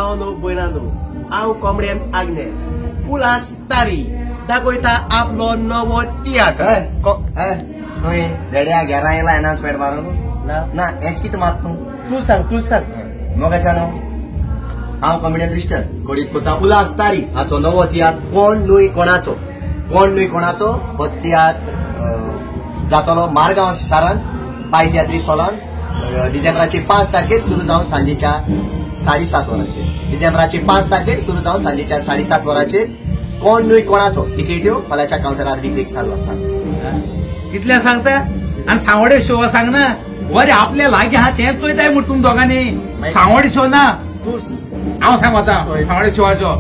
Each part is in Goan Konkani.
भावानो भयणानो, हांव कॉमेडियन आग्नेल. उल्हास तारी दाखयता आपलो नवो तियात्र. न्हय रेड्या घेरा येयला अनाउन्समेंट मारून ना ना हेच कितें मात तूं तूं सांग, तूं सांग. मोगाच्या न्हू, हांव कॉमेडियन रिस्टर घडीत कोता उल्हास तारी हाचो नवो तियात्र कोण न्हय कोणाचो. कोण न्हय कोणाचो हो तियात्र जातलो मारगांव शारांत पाय तियात्री सोलान डिसेंबराचे 5 तारखेर सुरू जावन सांजेच्या 7:30 वरांचेर. डिसेंबराचे 5 तारखेर सुरू जावन सांजेच्या 7:30 वरांचेर कोण न्हय कोणाचो. तिकेट्यो हॉलाच्या कावंटरार विक्रीक चालू आसा. कितल्या सांगता आनी सांवडे शो सांग ना बरें आपल्या लागीं आहा तेंच चोयताय म्हण तुम दोगांनी. सांवडे शो ना तूं हांव सांग आतां सांवडे शोवाचो.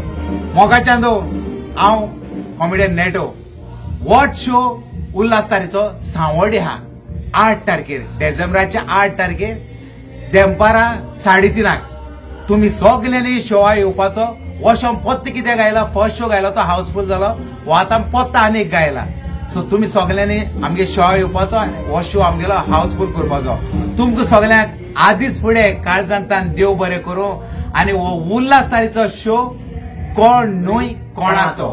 मोगाच्या न्हू, हांव comedian NATO. What show Ulhas तारीचो सांवडे आहा 8 तारखेर, डिसेंबराच्या 8 तारखेर देंपारां 3:30. तुमी सगल्यांनी शोवा येवपाचो. हो शो पत्त कित्याक गायला, फर्स्ट शो गायला तो हाऊसफूल जालो, हो आतां पत्त आनीक गायला. सो तुमी सगल्यांनी आमगे शो येवपाचो आनी हो शो आमगेलो हाऊसफूल करपाचो. तुमकां सगल्यांक आदीच फुडें काळजांतान देव बरें करूं. आनी हो उल्हास तारीचो शो कोण न्हय कोणाचो.